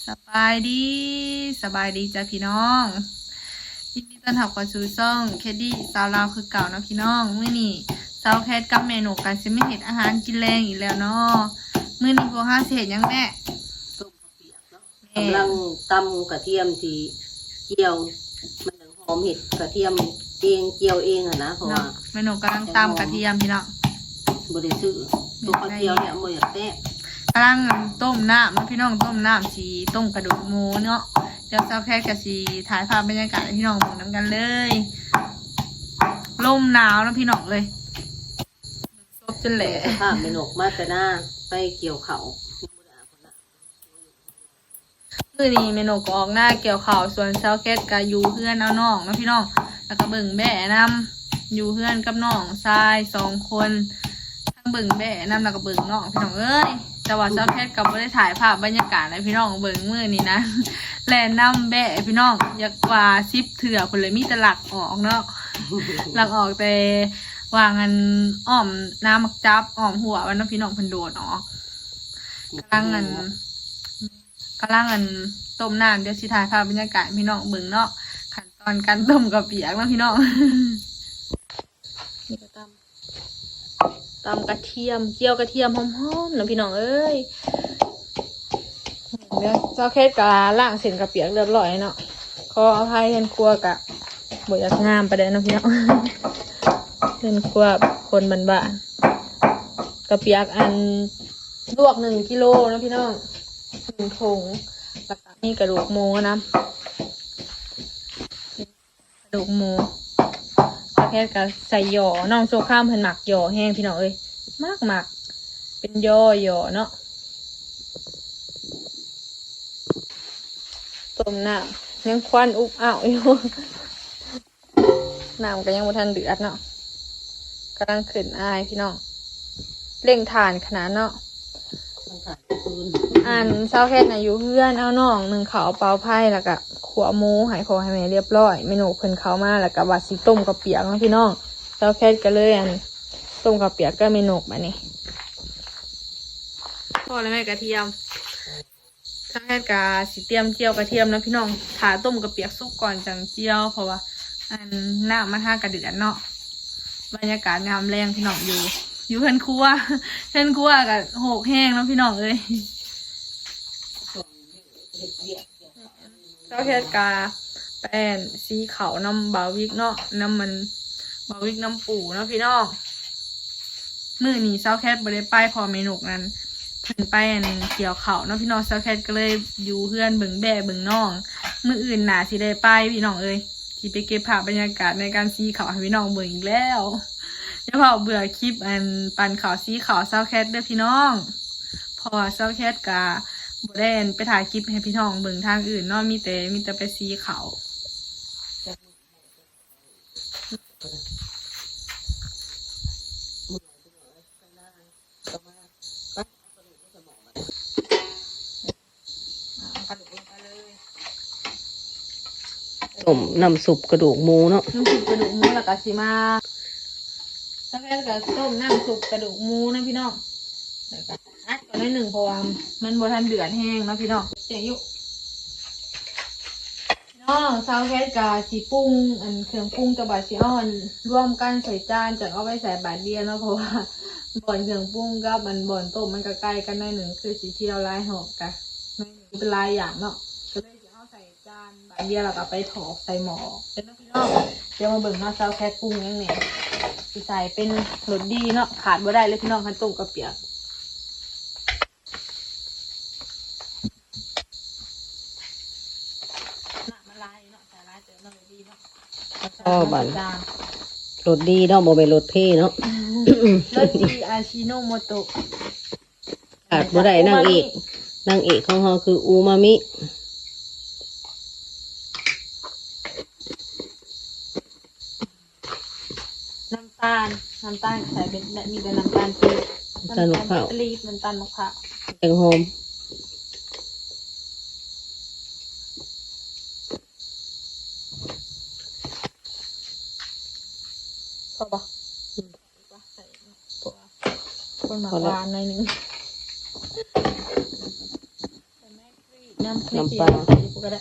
ສະບາຍດີ ສະບາຍດີຈ້າພີ່ນ້ອງ ຍິນດີຕ້ອນຮັບເຂົ້າສູ່ຊ່ອງແຄດດີ້ສາວລາວຄືເກົ່າເນາະພີ່ນ້ອງ. ມື້ນີ້ສາວແຄດກັບແມ່ນົກກໍຊິມາເຮັດອາຫານກິນແລງອີກແລ້ວເນາະ. ມື້ນີ້ພວກເຮົາຊິເຮັດຫຍັງແມ່? ຕົ້ມເຂົ້າປຽກເນາະ ແມ່ນ ກຳລັງຕຳກະທຽມທີ່ກ່ຽວ ມັນຫອມ ເຮັດກະທຽມເອງ ກ່ຽວເອງຫັ້ນນະ ເພາະວ່າ ເນາະ ແມ່ນົກກຳລັງຕຳກະທຽມພີ່ນ້ອງ ບໍ່ໄດ້ຊື້ ແມ່ນ ຕົວກະທຽມນີ້ບໍ່ຢາກແຕກ. ກຳລັງຕົ້ມນ້ຳເນາະພີ່ນ້ອງ ຕົ້ມນ້ຳຊິຕົ້ມກະດູກໝູເນາະ. ດຽວສາວແຄດກໍຊິຖ່າຍພາບບັນຍາກາດໃຫ້ພີ່ນ້ອງເບິ່ງນຳກັນເລີຍ. ລົມໜາວເນາະພີ່ນ້ອງເອີຍ ສົບຈົນແຫຼະ. ພາບແມ່ນົກມາແຕ່ນາ ໄປກ່ຽວເຂົ້າ ມື້ນີ້ແມ່ນົກກໍອອກນາກ່ຽວເຂົ້າ ສ່ວນສາວແຄດກໍຢູ່ເຮືອນເອົານ້ອງເນາະພີ່ນ້ອງ ແລ້ວກໍເບິ່ງແບ້ນຳ ຢູ່ເຮືອນກັບນ້ອງຊາຍສອງຄົນ ທັງເບິ່ງແບ້ນຳ ແລ້ວກໍເບິ່ງນ້ອງພີ່ນ້ອງເອີຍ. ແຕ່ວ່າສາວແຄດກໍບໍ່ໄດ້ຖ່າຍພາບບັນຍາກາດໃຫ້ພີ່ນ້ອງເບິ່ງມື້ນີ້ນະ ແລ່ນນຳແບ້ພີ່ນ້ອງ ຢາກວ່າສິບເທື່ອພຸ້ນແຫຼະ ມີແຕ່ລັກອອກເນາະ ລັກອອກແຕ່ຫວ່າງອັນອ້ອມນາໝາກຈັບ ອ້ອມຮົ້ວມັນເນາະພີ່ນ້ອງ ເພິ່ນໂດດອອກ. ກຳລັງອັນ ກຳລັງອັນຕົ້ມນ້ຳ ດຽວຊິຖ່າຍພາບບັນຍາກາດໃຫ້ພີ່ນ້ອງເບິ່ງເນາະ ຂັ້ນຕອນການຕົ້ມເຂົ້າປຽກເນາະພີ່ນ້ອງ. ນີ້ກໍຕຳ ຕຳກະທຽມ ກ່ຽວກະທຽມຫອມໆເນາະພີ່ນ້ອງເອີຍ. ດຽວສາວແຄດກໍລ້າງເສັ້ນເຂົ້າປຽກຮຽບຮ້ອຍເນາະ ຂໍອະໄພ ເຮືອນຄົວກໍບໍ່ຢາກງາມປານໃດເນາະພີ່ນ້ອງ ເຮືອນຄົວຄົນບ້ານໆ. ເຂົ້າປຽກອັນລວກໜຶ່ງກິໂລເນາະພີ່ນ້ອງ ໜຶ່ງຖົງ ແລ້ວກໍ ມີກະດູກໝູນຳ ກະດູກໝູ ສາວແຄດກໍໃສ່ຫຍໍ້ ນ້ອງໂຊຄາມເພິ່ນມັກຫຍໍ້ແຮງພີ່ນ້ອງເອີຍ ມັກໆ ເປັນຫຍໍ້ໆເນາະ. ຕົ້ມນ້ຳ ຍັງຄວັນອຸບອ້າວຢູ່ ນ້ຳກໍຍັງບໍ່ທັນເດືອດເນາະ ກຳລັງຂຶ້ນອາຍພີ່ນ້ອງ ເລັ່ງຖ່ານຂະໜາດເນາະ. ອັນສາວແຄດນະຢູ່ເຮືອນເອົານ້ອງ ໜຶ້ງເຂົ້າເປົ່າໄຟ ແລ້ວກະຂົ້ວໝູໃຫ້ພໍ່ໃຫ້ແມ່ຮຽບຮ້ອຍ ແມ່ນົກເພິ່ນເຂົ້າມາ ແລ້ວກະວ່າຊິຕົ້ມເຂົ້າປຽກເນາະພີ່ນ້ອງ. ສາວແຄດກໍເລີຍອັນຕົ້ມເຂົ້າປຽກກັບແມ່ນົກບາດນີ້ ພໍແລ້ວແມ່ກະທຽມ. ສາວແຄດກະຊິຕຽມກ່ຽວກະທຽມເນາະພີ່ນ້ອງ ຖ້າຕົ້ມກະປຽກສຸກກ່ອນຈັ່ງກ່ຽວ ເພາະວ່າອັນນ້ຳມັນຫາກະເດືອດເນາະ. ບັນຍາກາດຍາມແລງພີ່ນ້ອງ ຢູ່ ຢູ່ເຮືອນຄົວ ເຮືອນຄົວກະໂຮກແຮງເນາະພີ່ນ້ອງເອີຍ. ສາວແຄດກະໄປອັນສີເຂົ້ານຳບ່າວວິກເນາະ ນຳມັນບ່າວວິກນຳປູ່ເນາະພີ່ນ້ອງ. ມື້ນີ້ສາວແຄດບໍ່ໄດ້ໄປ ເພາະແມ່ນົກນັ້ນເພິ່ນໄປອັນກ່ຽວເຂົ້າເນາະພີ່ນ້ອງ ສາວແຄດກໍເລີຍຢູ່ເຮືອນເບິ່ງແບ້ເບິ່ງນ້ອງ. ມື້ອື່ນໜ້າຊິໄດ້ໄປພີ່ນ້ອງເອີຍ ຊິໄປເກັບພາບບັນຍາກາດໃນການສີເຂົ້າໃຫ້ພີ່ນ້ອງເບິ່ງອີກແລ້ວ. ຢ່າເວົ້າເບື່ອຄລິບອັນປັ່ນເຂົ້າສີເຂົ້າສາວແຄດເດີພີ່ນ້ອງ ເພາະວ່າສາວແຄດກະບໍ່ໄດ້ອັນໄປຖ່າຍຄລິບໃຫ້ພີ່ນ້ອງເບິ່ງທາງອື່ນເນາະ ມີແຕ່ ມີແຕ່ໄປສີເຂົ້າ. ຕົ້ມນ້ຳຊຸບກະດູກໝູເນາະ ນ້ຳຊຸບກະດູກໝູ ແລ້ວກະຊິມາ ສາວແຄດກະຕົ້ມນ້ຳຊຸບກະດູກໝູນຳພີ່ນ້ອງ ແລ້ວກະອັດກ່ອນໜ້ອຍໜຶ່ງ ເພາະວ່າມັນບໍ່ທັນເດືອດແຮງເນາະພີ່ນ້ອງ. ເຈັງຢູ່ ພີ່ນ້ອງ ສາວແຄດກະຊິປຸງອັນເຄື່ອງປຸງ ແຕ່ວ່າຊິເອົາອັນລວມກັນໃສ່ຈານ ຈັ່ງເອົາໄວ້ໃສ່ບາດດຽວເນາະ ເພາະວ່າບ່ອນເຄື່ອງປຸງກັບອັນບ່ອນຕົ້ມມັນກະໃກ້ກັນໜ້ອຍໜຶ່ງ ຄືຊິທຽວຫຼາຍຮອບກະໜ້ອຍໜຶ່ງ ເປັນຫຼາຍຢ່າງເນາະ ກະເລີຍຊິເອົາໃສ່ຈານບາດດຽວ ແລ້ວກະໄປຖອກໃສ່ໝໍ້ເດີພີ່ນ້ອງ. ດຽວມາເບິ່ງເນາະ ສາວແຄດປຸງຫຍັງແດ່ ຊິໃສ່ເປັນລົດດີເນາະ ຂາດບໍ່ໄດ້ເລີຍພີ່ນ້ອງ ຄັນຕົ້ມເຂົ້າປຽກ. ນ້ຳມັນຫຼາຍເນາະ ໃສ່ຫຼາຍເຕີບເນາະ ໂລດດີເນາະ ພໍບາດນີ້ ໂລດດີເນາະ ບໍ່ແມ່ນໂລດເພເນາະ ໂລດດີອາຊິໂນໂມໂຕະ. ຂາດບໍ່ໄດ້ ນາງເອກ ນາງເອກຂອງເຮົາຄືອູມາມິ. ນ້ຳຕານ ນ້ຳຕານໃສ່ເປັນ ແລະ ມີແຕ່ນ້ຳຕານປີບ ນ້ຳຕານມະພ້າວ ນ້ຳຕານປີບ ນ້ຳຕານມະພ້າວ ແກງຫອມ ພໍບໍ່? ອືມ ໃສ່ເນາະ ເພາະວ່າຄົນມັກຫວານໜ້ອຍໜຶ່ງ ພໍແລ້ວ ໃສ່ແມກກຣີນ ນ້ຳ ນ້ຳປາ ໃສ່ຜູ້ກໍໄດ້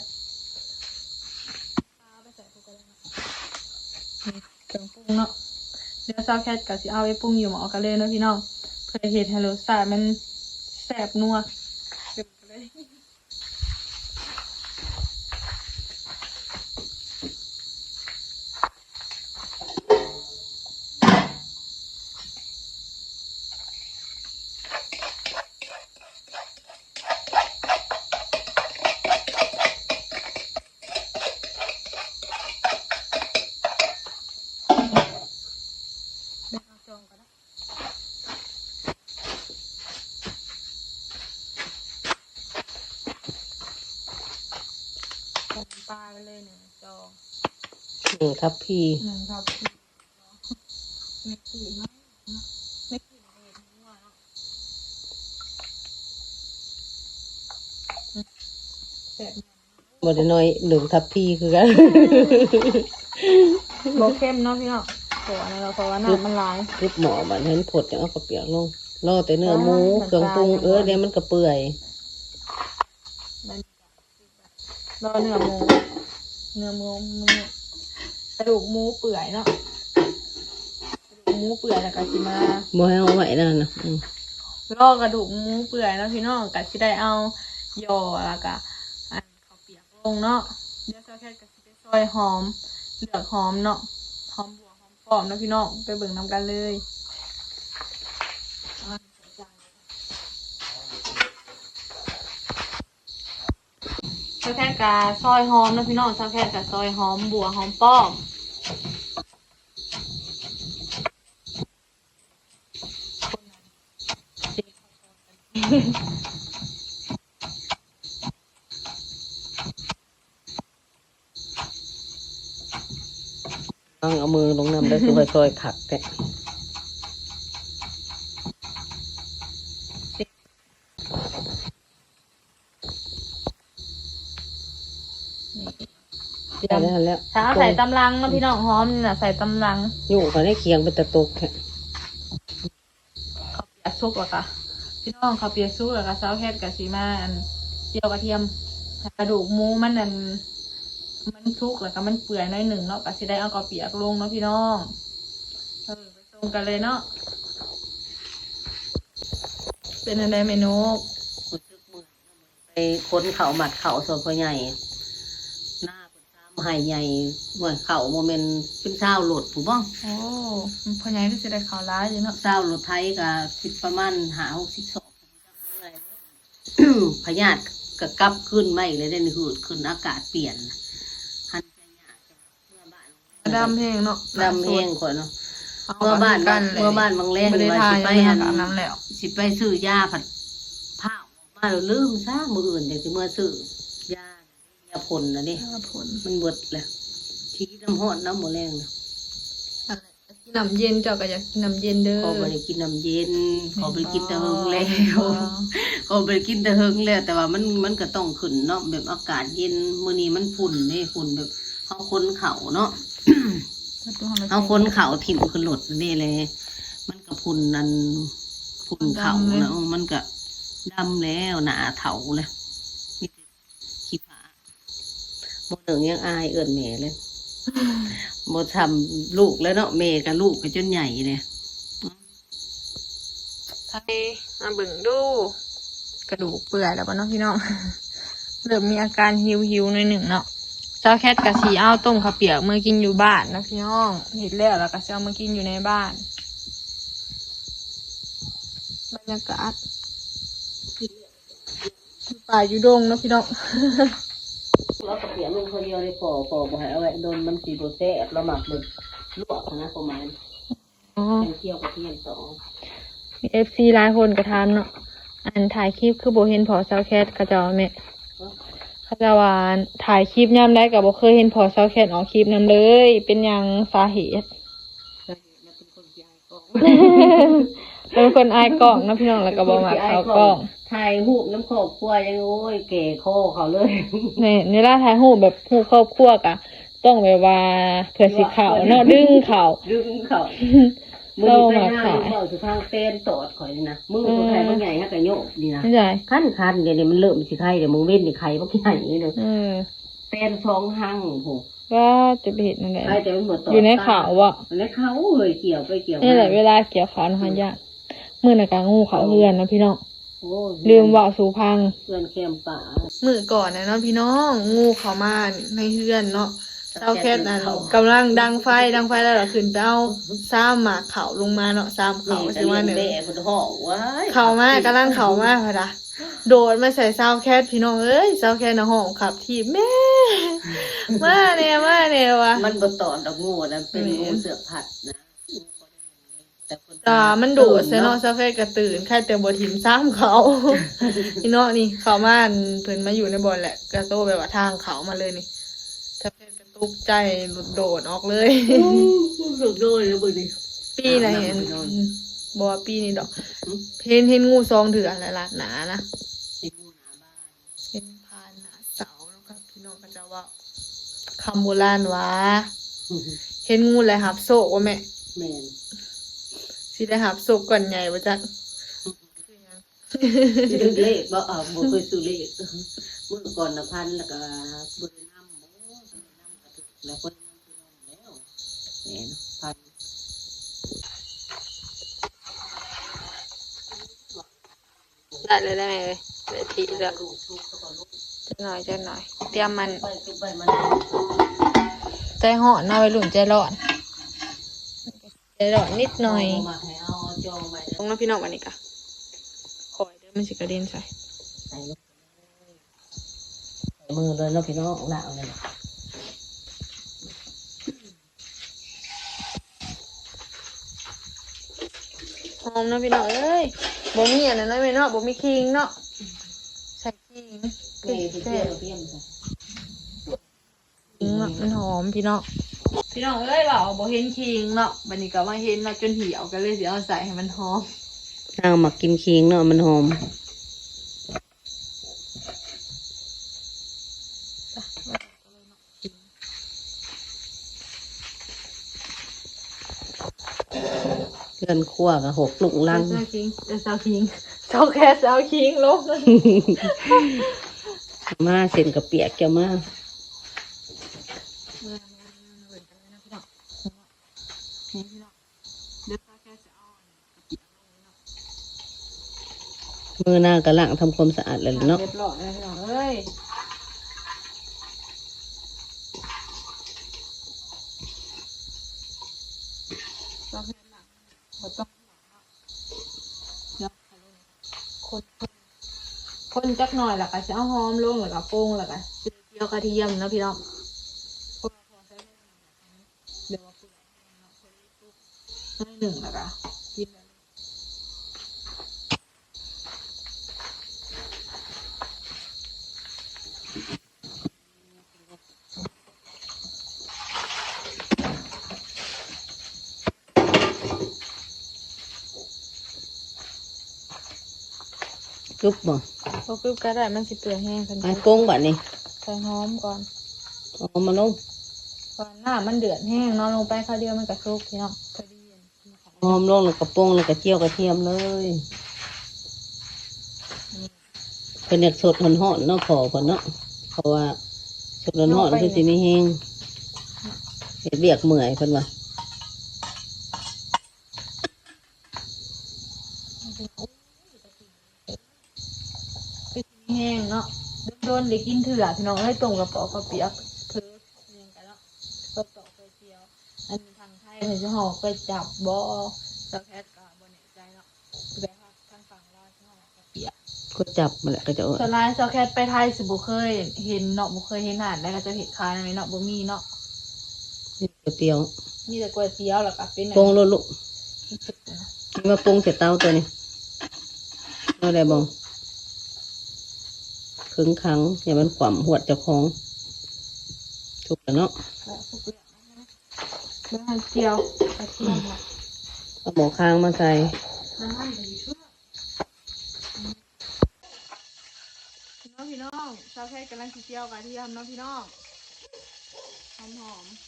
ປາໄປໃສ່ຜູ້ກໍໄດ້ເນາະ ນີ້ເຄື່ອງປຸງເນາະ ດຽວສາວແຄດກໍຊິເອົາໄປປຸງຢູ່ໝໍ້ກັນເລີຍເນາະພີ່ນ້ອງ ເພື່ອເຮັດໃຫ້ລົດຊາດມັນແຊບນົວ ໄປເບິ່ງກັນເລີຍ. ແມ່ນເອົາຈອງກໍໄດ້ ໃສ່ນ້ຳປາໄປເລີຍ ໜຶ່ງ ສອງ ໜຶ່ງທັບພີ ໜຶ່ງທັບພີ ແມັກກີ້ເນາະ ແມັກກີ້ເຮັດໃຫ້ນົວເນາະ ອືມ ແຊບ ບໍ່ໄດ້ໜ້ອຍ ໜຶ່ງທັບພີຄືກັນ ບໍ່ເຄັມເນາະພີ່ນ້ອງ ເພາະວ່ານັ້ນ ເພາະວ່ານ້ຳມັນຫຼາຍ ກຶບໝໍ້ບາດໃຫ້ມັນຟົດ ຈັ່ງເອົາເຂົ້າປຽກລົງ ລໍແຕ່ເນື້ອໝູ ອ່າ ເຄື່ອງປຸງ ເອີ ດຽວມັນກໍເປື່ອຍ ແມ່ນ ລໍເນື້ອໝູ ເນື້ອໝູ ກະດູກໝູເປື່ອຍເນາະ ກະດູກໝູເປື່ອຍ ແລ້ວກໍຊິມາ ບໍ່ໃຫ້ເອົາໄວ້ນັ້ນນະ ອືມ ລໍກະດູກໝູເປື່ອຍເນາະພີ່ນ້ອງ ກໍຊິໄດ້ເອົາຍໍ່ ແລ້ວກໍ ອັນ ເຂົ້າປຽກລົງເນາະ ດຽວສາວແຄດກໍຊິໄປຊອຍຫອມ ເລືອກຫອມເນາະ ຫອມບົ່ວ ຫອມປ້ອມເນາະພີ່ນ້ອງ ໄປເບິ່ງນຳກັນເລີຍ ສາວແຄດກະຊອຍຫອມເນາະພີ່ນ້ອງ ສາວແຄດກະຊອຍຫອມບົ່ວ ຫອມປ້ອມ ຕ້ອງເອົາມືລົງນຳເດີ ຄືວ່າຊອຍຄັກແທ້ ນີ້ ໃສ່ແລ້ວ ຖ້າເອົາໃສ່ຕຳລັງເນາະພີ່ນ້ອງ ຫອມນີ້ນະ ໃສ່ຕຳລັງ ຫຍຸ້ງເຂົ້າໃນຄຽງເປັນຕາຕົກແທ້. ເຂົ້າປຽກສຸກແລ້ວກະ ພີ່ນ້ອງ ເຂົ້າປຽກສຸກແລ້ວກະ ສາວແຄດກະຊິມາ ອັນ ຈຽວກະທຽມ ໃຫ້ກະດູກໝູມັນ ອັນ ມັນສຸກແລ້ວກະມັນເປື່ອຍໜ້ອຍໜຶ່ງເນາະ ກະຊິໄດ້ເອົາເຂົ້າປຽກລົງເນາະພີ່ນ້ອງ ເອີ ໄປຊົມກັນເລີຍເນາະ ເປັນຈັ່ງໃດແມ່ນົກ? ຮູ້ສຶກເມື່ອຍ ໄປຂົນເຂົ້າມັດເຂົ້າຊ່ວຍພໍ່ໃຫຍ່ ນາເພິ່ນສາມໄຮ່ໃຫຍ່ ໂອ້ຍ ເຂົ້າບໍ່ແມ່ນເປັນຊາວລົດພຸ້ນບໍ? ໂອ້ ພໍ່ໃຫຍ່ຄືຊິໄດ້ເຂົ້າຫຼາຍຢູ່ເນາະ ຊາວລົດໄຖກະຊິປະມານຫ້າຫົກສິບສອບ ພະຍາດກະກັບຄືນມາອີກແລ້ວເດ້ ເຮີດຂຶ້ນ ອາກາດປ່ຽນ ຫັນໃຈຍາກ ດຳແຮງເນາະ ດຳແຮງຂ້ອຍເນາະ ເມື່ອບ້ານ ເມື່ອບ້ານບາງແລງວ່າຊິໄປ ອັນ ຊິໄປຊື້ຢາ ພັດພ້າວອອກມາແລ້ວລືມຊະ ມື້ອື່ນຈັ່ງຊິເມືອຊື້ຢາ ຢາພົ່ນນະເດ້ ຢາພົ່ນ ມັນເບິດແລ້ວ ຊິກິນນ້ຳຮ້ອນນຳມື້ແລງນະ ກິນນ້ຳເຢັນ ເຈົ້າກໍຢາກກິນນ້ຳເຢັນເດີ ຂ້ອຍບໍ່ໄດ້ກິນນ້ຳເຢັນ ຂ້ອຍບໍ່ໄດ້ກິນແຕ່ເຫິງແລ້ວ ຂ້ອຍບໍ່ໄດ້ກິນແຕ່ເຫິງແລ້ວ ແຕ່ວ່າມັນ ມັນກໍຕ້ອງຂຶ້ນເນາະ ແບບອາກາດເຢັນ ມື້ນີ້ມັນຝຸ່ນເດ້ ຝຸ່ນແບບເຮົາຂົນເຂົ້າເນາະ ເຮົາຂົນເຂົ້າຖິ້ມຂຶ້ນລົດນີ້ແຫຼະ ມັນກໍຝຸ່ນ ອັນ ຝຸ່ນເຂົ້ານະ ເອີ ມັນກໍດຳແລ້ວ ໜ້າເຖົ້າແລ້ວ ມີແຕ່ ຂີ້ຜາ ບໍ່ເໜິງຍັງອາຍເອີ້ນແມ່ເລີຍ ບໍ່ຊ່ຳລູກແລ້ວເນາະ ແມ່ກັບລູກກໍຈົນໃຫຍ່ເລີຍ ທາງນີ້ມາເບິ່ງດູ ກະດູກເປື່ອຍແລ້ວບໍ່ເນາະພີ່ນ້ອງ ເລີ່ມມີອາການຫິວໆໜ້ອຍໜຶ່ງເນາະ ສາວແຄດກໍຊິເອົາຕົ້ມເຂົ້າປຽກເມືອກິນຢູ່ບ້ານເນາະພີ່ນ້ອງ ເຮັດແລ້ວ ແລ້ວກໍຊິເອົາມາກິນຢູ່ໃນບ້ານ ບັນຍາກາດ ຢູ່ປ່າຢູ່ດົງເນາະພີ່ນ້ອງ ລາວກໍປຽກລົງເທື່ອດຽວເດ້ ພໍ ພໍບໍ່ໃຫ້ເອົາໄວ້ດົນ ມັນຊິບໍ່ແຊບ ລາວມັກແບບລວກຫັ້ນນະ ປະມານ ອໍ ຈັ່ງຈຽວກະທຽມຕໍ່ ມີເອັຟຊີຫຼາຍຄົນກໍຖາມເນາະ ອັນຖ່າຍຄລິບຄືບໍ່ເຫັນພໍ່ສາວແຄດເຂົາເຈົ້າແມ່ ເຂົາເຈົ້າວ່າຖ່າຍຄລິບຍາມໃດກໍບໍ່ເຄີຍເຫັນພໍ່ສາວແຄດອອກຄລິບນຳເລີຍ ເປັນຫຍັງສາເຫດ? ສາເຫດມັນເປັນຄົນຂີ້ອາຍ ເປັນຄົນອາຍກ້ອງເນາະພີ່ນ້ອງ ແລ້ວກໍບໍ່ມັກເຂົ້າກ້ອງ ຖ່າຍຮູບນຳຄອບຄົວຍັງ ໂອ້ຍ ແກ່ຄໍເຂົາເລີຍ ແມ່ນ ເວລາຖ່າຍຮູບແບບຮູບຄອບຄົວກະຕ້ອງແບບວ່າເພື່ອຊິເຂົ້າເນາະ ດຶງເຂົ້າ ດຶງເຂົ້າ ມື້ນີ້ໄປຫາ ເຈົ້າມາຂາຍ ເວົ້າສູ່ຟັງ ແຕນຕອດຂ້ອຍນີ້ນະ ມື້ ເອີ ຂ້ອຍໄຂ່ບັກໃຫຍ່ຫາກະໂຍກນີ້ນະ ມັນໃຫຍ່ ຄັນຄັນ ດຽວນີ້ມັນເລີ່ມຊິໄຂ່ແລ້ວ ມຶງເວັນນີ້ໄຂ່ບັກໃຫຍ່ເດີ ເອີ ແຕນສອງຮັງພຸ້ນ ວ່າຈະໄປເຮັດແນວໃດ ໄຂ່ແຕ່ມັນບໍ່ຕອດ ຢູ່ໃນເຂົ້າບໍ່ ໃນເຂົ້າ ໂອ້ຍ ກ່ຽວໄປກ່ຽວມາ ນີ້ແຫຼະເວລາກ່ຽວເຂົ້ານະ ຫາຍາກ ມື້ນັ້ນກະງູເຂົ້າເຮືອນນະພີ່ນ້ອງ ໂອ້ຍ ລືມເວົ້າສູ່ຟັງ ເຮືອນແຄມປ່າ ມື້ກ່ອນນະເນາະພີ່ນ້ອງ ງູເຂົ້າມາໃນເຮືອນເນາະ ສາວແຄດນັ້ນກຳລັງດັງໄຟ ດັງໄຟແລ້ວລະຂຶ້ນໄປເອົາຊາມໝາກເຂົ້າລົງມາເນາະ ຊາມເຂົ້າຊິມາໜຶ້ງ ເຂົ້າມາ ກຳລັງເຂົ້າມາພຸ້ນນະ ໂດດມາໃສ່ສາວແຄດ ພີ່ນ້ອງເອີຍ ສາວແຄດນະຮ້ອງຂັບຖີບ ແມ່ ມາແດ່ ມາແດ່ວ່າ ມັນບໍ່ຕອດດອກງູນະ ເປັນງູເຊືອກພັດນະ ຕາມັນໂດດໃສ່ເນາະ ສາວແຄດກະຕື່ນ ໄຄແຕ່ບໍ່ຖິ້ມຊາມເຂົ້າ ພີ່ນ້ອງນີ້ ເຂົ້າມາ ອັນ ເພິ່ນມາຢູ່ໃນບ່ອນແຫຼະ ກະໂຕແບບວ່າທາງເຂົ້າມາເລີຍນີ້ ສາວແຄດກະຕົກໃຈ ໂດດອອກເລີຍ ໂດດເລີຍເບິ່ງນີ້ ປີໃດ ອັນ ບໍ່ວ່າປີນີ້ດອກ ເຫັນ ເຫັນງູສອງເທື່ອແລ້ວ ລາດໜ້ານະ ເຫັນງູໜ້າບ້ານ ເຫັນຜ່ານໜ້າເສົາເນາະ ພີ່ນ້ອງເຂົາເຈົ້າເວົ້າ ຄຳໂບລານວ່າ ເຫັນງູແລ້ວຮັບໂຊກບໍ່ແມ່? ແມ່ນ ຊິໄດ້ຮັບໂຊກກ້ອນໃຫຍ່ບໍ່ຈັກ ຄືຫຍັງ ຊິຖືກເລກບໍ່? ອ້າວ ບໍ່ເຄີຍຊື້ເລກ ມື້ກ່ອນນະພັນ ແລ້ວກະບໍ່ໄດ້ນຳ ໂອ້ ບໍ່ໄດ້ນຳກະຖືກ ແລ້ວເພິ່ນນຳຊື້ນຳແລ້ວ ແມ່ນ ພັນ ໄດ້ແລ້ວ ໄດ້ແມ່ເອີຍ ໄດ້ທີ່ແລ້ວ ຈັກໜ້ອຍ ຈັກໜ້ອຍ ຕຽມມັນ ໃຈຮ້ອນເນາະ ໄວລຸ້ນໃຈຮ້ອນ ໃຈຮ້ອນນິດໜ້ອຍ ເບິ່ງເນາະພີ່ນ້ອງ ບາດນີ້ກະ ຄ່ອຍເດີ ມັນຊິກະເດັນໃສ່ ໃສ່ມືເລີຍເນາະພີ່ນ້ອງ ລ້າງເລີຍ ຫອມເນາະພີ່ນ້ອງເອີຍ ບໍ່ມີອັນນັ້ນເນາະແມ່ເນາະ ບໍ່ມີຂີງເນາະ ໃສ່ຂີງ ແມ່ຊິເຈີກະທຽມ ຂີງເນາະ ມັນຫອມພີ່ນ້ອງ ພີ່ນ້ອງເອີຍ ວ່າບໍ່ເຫັນຂີງເນາະ ບາດນີ້ກະມາເຫັນເນາະ ຈົນຫິ້ວ ກະເລີຍຊິເອົາໃສ່ໃຫ້ມັນຫອມ ນາງມັກກິນຂີງເນາະ ມັນຫອມ. ເຮືອນຄົວກະຮົກລຸງລັງ ເອີ ສາວຄິງ ເອີ ສາວຄິງ ສາວແຄດ ສາວຄິງລົງ ມາເສັ້ນກະປຽກເຈົ້າມາ ມື້ໜ້າກະລ້າງທຳຄວາມສະອາດແລ້ວເນາະ ຮຽບຮ້ອຍແລ້ວພີ່ນ້ອງເອີຍ ຄົນ ຄົນຈັກໜ້ອຍ ແລ້ວກະຊິເອົາຫອມລົງ ແລ້ວກະປົງ ແລ້ວກະຊິຈຽວກະທຽມເນາະພີ່ນ້ອງ ເພາະວ່າພໍໃສ່ລົງ ແບບວ່າເປື່ອຍແຮງເນາະ ພໍດີສຸກໜ້ອຍໜຶ່ງ ແລ້ວກະກິນໄດ້ເລີຍ ກຶບບໍ່? ບໍ່ກຶບກະໄດ້ ມັນຊິເປື່ອຍແຮງ ໄປປົງບາດນີ້ ໃສ່ຫອມກ່ອນ ເອົາຫອມມາລົງ ກ່ອນ ນ້ຳມັນເດືອດແຮງເນາະ ລົງໄປຄາວດຽວມັນກະສຸກພີ່ນ້ອງ ພໍດີ ຫອມລົງແລ້ວກະປົງ ແລ້ວກະຈຽວກະທຽມເລີຍ ເພິ່ນຢາກສົດຮ້ອນໆເນາະ ພໍ່ເພິ່ນເນາະ ເພາະວ່າສົດຮ້ອນໆຄືຊິມີແຮງ ເຮັດວຽກເມື່ອຍເພິ່ນວ່າ ຄືຊິມີແຮງເນາະ ດົນໆໄດ້ກິນເທື່ອພີ່ນ້ອງເອີຍ ຕົ້ມກະປອກເຂົ້າປຽກ ເຜີຫຍັງກະເນາະ ກະປອກກະປຽກ ອັນທາງໄທເພິ່ນຊິຮ້ອງກວຍຈັບບໍ່ ສາວແຄດກະບໍ່ແນ່ໃຈເນາະ ແຕ່ວ່າທາງຝັ່ງລາວຊິຮ້ອງກະປຽກ ກວຍຈັບຫັ້ນແຫຼະ ເຂົາເຈົ້າເອີ້ນ ສ່ວນຫຼາຍສາວແຄດໄປໄທຊິບໍ່ເຄີຍເຫັນເນາະ ບໍ່ເຄີຍເຫັນຮ້ານໃດເຂົາເຈົ້າເຮັດຂາຍແນວນີ້ເນາະ ບໍ່ມີເນາະ ມີກວຍຕຽວ ມີແຕ່ກວຍຕຽວ ແລ້ວກະເປັນ ປົງໂລດລູກ ນີ້ວ່າປົງໃສ່ເຕົາຕົວນີ້ ເອົາໄດ້ບໍ່? ເຄິ່ງຄັງ ຢ່າມັນຂວ້ຳຫວດເຈົ້າຂອງ ສຸກແລ້ວເນາະ ສຸກແລ້ວ ເບິ່ງໃຫ້ຈຽວກະທຽມ ເອົາໝໍ້ຄາງມາໃສ່ ນ້ຳມັນກະຢູ່ເທິງ ເນາະພີ່ນ້ອງ ສາວແຄດກຳລັງຊິຈຽວກະທຽມເນາະພີ່ນ້ອງ ຫອມໆ.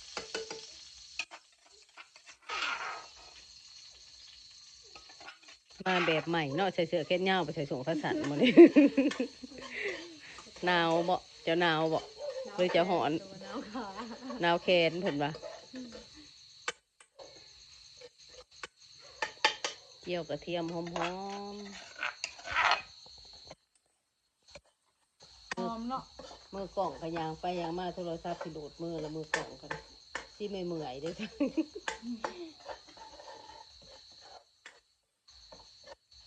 ມາແບບໃໝ່ເນາະ ໃສ່ເສື້ອແຂນຍາວ ບໍ່ໃສ່ສົ້ງຂາສັ້ນມື້ນີ້. ໜາວບໍ່? ເຈົ້າໜາວບໍ່? ຫຼືເຈົ້າຮ້ອນ? ໜາວຂາ ໜາວແຂນເພິ່ນວ່າ. ອືມ ຈຽວກະທຽມຫອມໆ. ຫອມເນາະ ມືກ້ອງກະຍ່າງໄປຍ່າງມາ ໂທລະສັບຊິຫຼຸດມືລະ ມືກ້ອງກະຊິເມື່ອຍໆເດ້.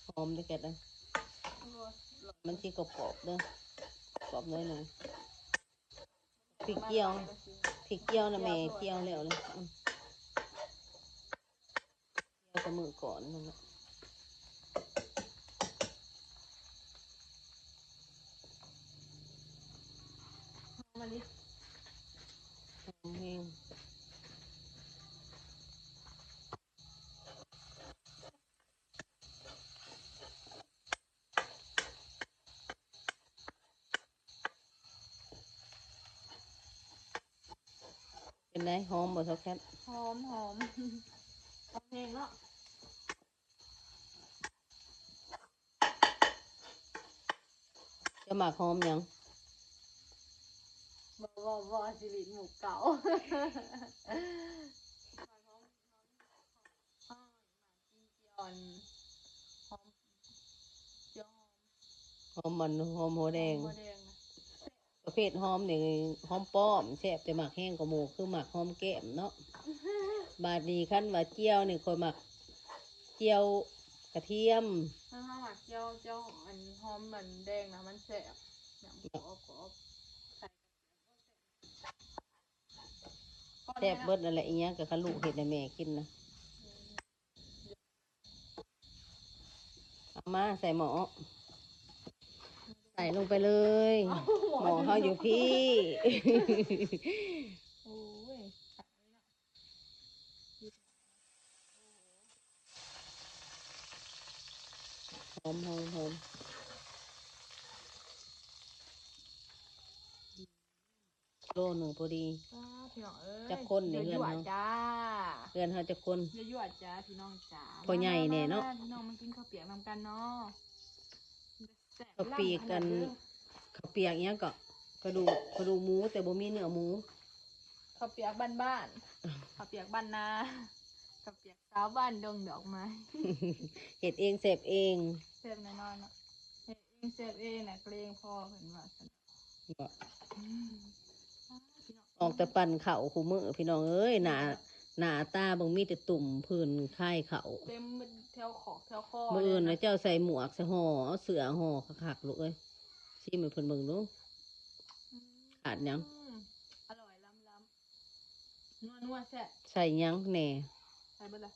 ຫອມເດ້ແກດເດີ ໂອ້ຍ ມັນຊິກອບໆເດີ ກອບໜ້ອຍໜຶ່ງ. ພິກກ່ຽວ ພິກກ່ຽວນະແມ່ ກ່ຽວແລ້ວເລີຍ ອືມ ກ່ຽວແຕ່ມື້ກ່ອນນັ້ນແຫຼະ. ຫອມມະລິ ຫອມແຮງ. ເປັນໃດ ຫອມບໍ່ຊາວແຄດ? ຫອມ ຫອມ ຫອມແຮງເນາະ. ເຈົ້າມັກຫອມຫຍັງ? ບໍ່ ບໍ່ ບໍ່ ຊິລິດໝູ່ເກົ່າ. ໝາກຫອມ ໝາກຫອມ ໝາກກິນກ່ຽວ ອັນ ຫອມ ກ່ຽວຫອມ ຫອມມັນ ຫອມຫົວແດງ ຫອມຫົວແດງນະ. ປະເພດຫອມນີ້ຫອມປ້ອມແຊບ ແຕ່ມັກແຮງກວ່າໝູ່ ຄືໝາກຫອມແກ້ມເນາະ. ບາດນີ້ຄັນວ່າຈຽວນີ້ ຂ້ອຍມັກຈຽວກະທຽມ. ເຮົາມັກຈຽວ ຈຽວອັນຫອມມັນແດງນະ ມັນແຊບ ຫຍັງກອບໆ ໃສ່ ແຊບເບິດນັ້ນແຫຼະ ອີ່ຫຍັງກະຄະລຸເຮັດໃຫ້ແມ່ກິນນະ. ເອົາມາໃສ່ໝໍ້ ໃສ່ລົງໄປເລີຍ. ເອົ້າ ໝໍ້ເຮົາຢູ່ພີ້. ໂອ້ຍ ຫອມ ຫອມ ຫອມ. ໂລໜຶ່ງພໍດີ. ປ້າ ພີ່ນ້ອງເອີຍ ຈັກຄົນນີ້ເຮືອນເຮົາ? ເຮືອນເຮົາຈັກຄົນ? ຍົວໆຈ້າ ພີ່ນ້ອງຈ້າ. ພໍ່ໃຫຍ່ແດ່ເນາະ. ມາ ມາ ພີ່ນ້ອງມາກິນເຂົ້າປຽກນຳກັນເນາະ. ເຂົ້າປຽກ ອັນ ເຂົ້າປຽກອີ່ຫຍັງເກາະ? ກະດູກ ກະດູກໝູ ແຕ່ບໍ່ມີເນື້ອໝູ. ເຂົ້າປຽກບ້ານໆ ເຂົ້າປຽກບ້ານນາ ເຂົ້າປຽກສາວບ້ານດົງດອກໄມ້. ເຮັດເອງແຊບເອງ. ແຊບແນ່ນອນເນາະ ເຮັດເອງແຊບເອງນະ ເກຣງພໍ່ເພິ່ນວ່າຊັ້ນ. ອືມ ອອກແຕ່ປັ່ນເຂົ້າຄູ່ມື້ພີ່ນ້ອງເອີຍ ໜ້າ ໜ້າຕາເບິ່ງມີແຕ່ຕຸ່ມຜື່ນຄາຍເຂົ້າ ເຕັມແຖວຂອກແຖວຄໍ. ມື້ອື່ນນະເຈົ້າໃສ່ໝວກ ໃສ່ຫໍ່ ເອົາເສື້ອຫໍ່ຄັກໆລູກເອີຍ. ຊີມໃຫ້ເພິ່ນເບິ່ງດູ. ອືມ ຂາດຫຍັງ? ອະລ່ອຍລ້ຳໆ ນົວໆແຊບ. ໃສ່ຫຍັງແດ່? ໃສ່ເບິດລະ.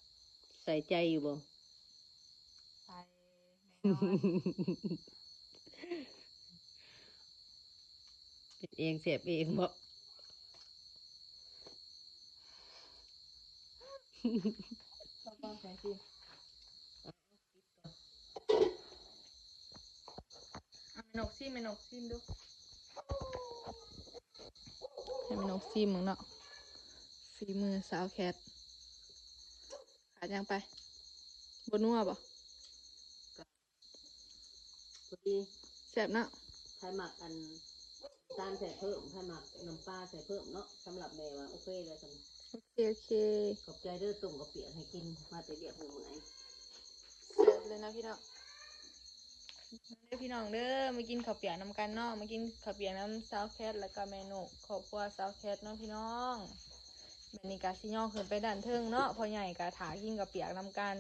ໃສ່ໃຈຢູ່ບໍ່? ໃສ່ແນ່ນອນ. ເຮັດເອງແຊບເອງເບາະ. ລອງໃສ່ຊີມ. ເອົາແມ່ນົກຊີມ ແມ່ນົກຊີມດູ. ໃຫ້ແມ່ນົກຊີມເບິ່ງເນາະ ຝີມືສາວແຄດ. ຂາດຫຍັງໄປ? ບໍ່ນົວບໍ່? ພໍດີ ແຊບເນາະ. ໃຜມັກອັນນ້ຳຕານໃສ່ເພີ່ມ ໃຜມັກນ້ຳປາໃສ່ເພີ່ມເນາະ. ສຳລັບແມ່ວ່າໂອເຄແລ້ວຊັ້ນ. ໂອເຄ ໂອເຄ ຂອບໃຈເດີ ຕົ້ມເຂົ້າປຽກໃຫ້ກິນ ມາແຕ່ວຽກເມື່ອຍ. ແຊບເລີຍເນາະພີ່ນ້ອງ. ເດີພີ່ນ້ອງເດີ ມາກິນເຂົ້າປຽກນຳກັນເນາະ ມາກິນເຂົ້າປຽກນຳສາວແຄດ ແລ້ວກະແມ່ນົກ ຄອບຄົວສາວແຄດເນາະພີ່ນ້ອງ. ບາດນີ້ກະຊິຍໍຂຶ້ນໄປດ້ານເທິງເນາະ ພໍ່ໃຫຍ່ກະຖ້າກິນເຂົ້າປຽກນຳກັນ.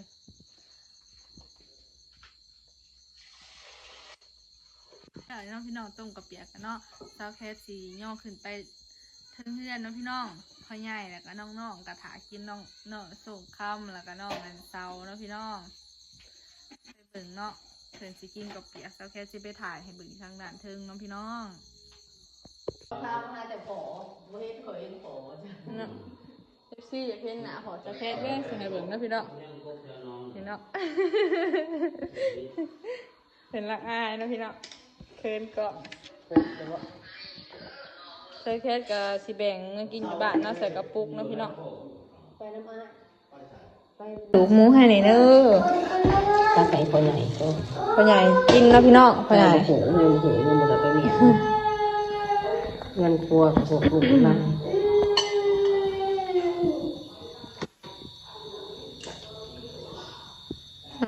ແລ້ວເນາະພີ່ນ້ອງ ຕົ້ມເຂົ້າປຽກກັນເນາະ ສາວແຄດຊິຍໍຂຶ້ນໄປເທິງເຮືອນເນາະພີ່ນ້ອງ. ພໍ່ໃຫຍ່ແລ້ວກະນ້ອງໆກະຖ້າກິນ ນ້ອງ ນ້ອງສົງຄຳ ແລ້ວກະນ້ອງອັນເຊົາເນາະພີ່ນ້ອງ. ໄປເບິ່ງເນາະ ເພິ່ນຊິກິນເຂົ້າປຽກ ສາວແຄດຊິໄປຖ່າຍໃຫ້ເບິ່ງທາງດ້ານເທິງເນາະພີ່ນ້ອງ. ພາມາຈາກພໍ ບໍ່ເຫັນຂ້ອຍເຫັນພໍເນາະ. ເອັຟຊີ ຢາກເຫັນໜ້າພໍ່ສາວແຄດເດີ ຊິໃຫ້ເບິ່ງເນາະພີ່ນ້ອງ. ນີ້ເນາະ ເພິ່ນລະອາຍເນາະພີ່ນ້ອງ ເຂີນກ້ອງ. ສາວແຄດກະຊິແບ່ງມາກິນຢູ່ບ້ານເນາະ ໃສ່ກະປຸກເນາະພີ່ນ້ອງ. ໄປນຳອາຍ ໄປ ລູກໝູໃຫ້ແດ່ເດີ. ໃສ່ພໍ່ໃຫຍ່ກໍ ພໍ່ໃຫຍ່ກິນເນາະພີ່ນ້ອງ ພໍ່ໃຫຍ່ ໂຫ ໂຫ ໂຫ ບໍ່ໄດ້ໄປເມຍ ເຮືອນຄົວກັບພວກລູກຫຼານ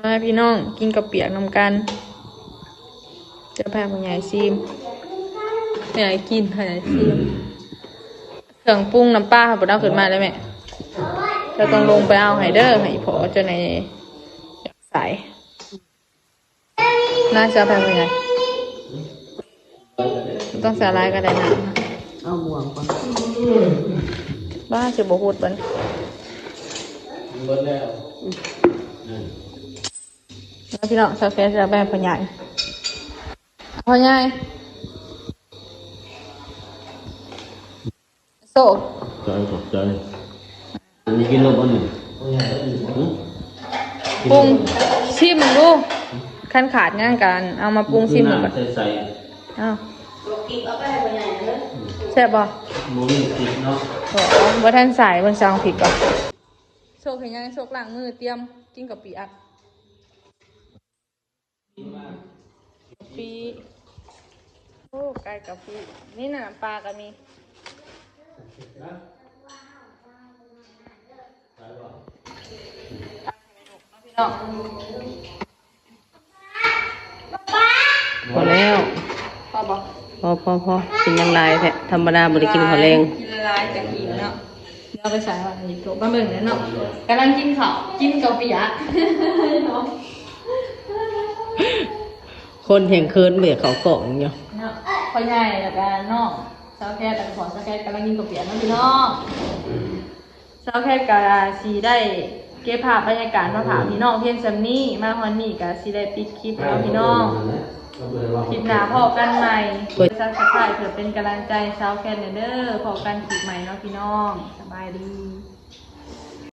ມາພີ່ນ້ອງ ກິນເຂົ້າປຽກນຳກັນ ຈະພາພໍ່ໃຫຍ່ຊີມ ໃຫ້ອ້າຍກິນ ໃຫ້ອ້າຍຊີມ ເຄື່ອງປຸງນ້ຳປາເຮົາບໍ່ໄດ້ເອົາຂຶ້ນມາເດ້ແມ່ ເຈົ້າຕ້ອງລົງໄປເອົາໃຫ້ເດີ ໃຫ້ພໍ່ເຈົ້າແດ່ ຢາກໃສ່ ໜ້າຈະແພງເປັນຫຍັງ? ບໍ່ຕ້ອງໃສ່ຫຼາຍກໍໄດ້ນະ ເອົາບ່ວງກ່ອນ ບ້າ ຊິບໍ່ຫົດບັດນີ້ ເບິດແລ້ວ ອືມ ແລ້ວພີ່ນ້ອງ ຊາວແຄຈະແບ່ງພໍ່ໃຫຍ່ ພໍ່ໃຫຍ່ ໂຊ ຂອບໃຈ ຂອບໃຈ ອັນນີ້ກິນແລ້ວບໍ່ນີ້? ຫຶ? ປຸງ ຊີມເບິ່ງດູ ຄັນຂາດຫຍັງກໍເອົາມາປຸງຊີມເບິ່ງກ່ອນ ນ້ຳໃສໆ ອ້າວ ແຊບບໍ່? ບໍ່ມີພຣິກເນາະ ບໍ່ ບໍ່ທັນໃສ່ ເບິ່ງຊະ ເອົາພຣິກກ່ອນ ໂຊກເຮັດຫຍັງ? ໂຊກລ້າງມື ຕຽມກິນເຂົ້າປຽກ. ປີ ໂອ້ ໄກ່ກະປິ ນີ້ນະ ນ້ຳປາກໍມີ ພໍແລ້ວ ພໍບໍ່? ພໍ ພໍ ພໍ ກິນຫຍັງຫຼາຍແທ້ ທຳມະດາບໍ່ໄດ້ກິນເຂົ້າແລງ ກິນຫຼາຍໆ ຈະອີ່ມເນາະ. ດຽວໄປໃສ່ວ່ານີ້ໂທມາເບິ່ງແລ້ວເນາະ ກຳລັງກິນເຂົ້າ ກິນເຂົ້າປຽກ ຄົນແຮ່ງເຂີນບໍ່ຢາກເຂົ້າກ້ອງຢູ່ເນາະ ພໍ່ໃຫຍ່ ແລ້ວກະນ້ອງສາວແຄດ ແລ້ວກະພໍ່ສາວແຄດກຳລັງກິນເຂົ້າປຽກເນາະພີ່ນ້ອງ. ສາວແຄດກະຊິໄດ້ເກັບພາບບັນຍາກາດມາຝາກພີ່ນ້ອງພຽງສ່ຳນີ້ ມາຮອດນີ້ກະຊິໄດ້ປິດຄລິບແລ້ວພີ່ນ້ອງ ຄລິບໜ້າພໍ້ກັນໃໝ່ ກົດ Subscribe ເພື່ອເປັນກຳລັງໃຈສາວແຄດແດ່ເດີ ພໍ້ກັນຄລິບໃໝ່ເນາະພີ່ນ້ອງ ສະບາຍດີ.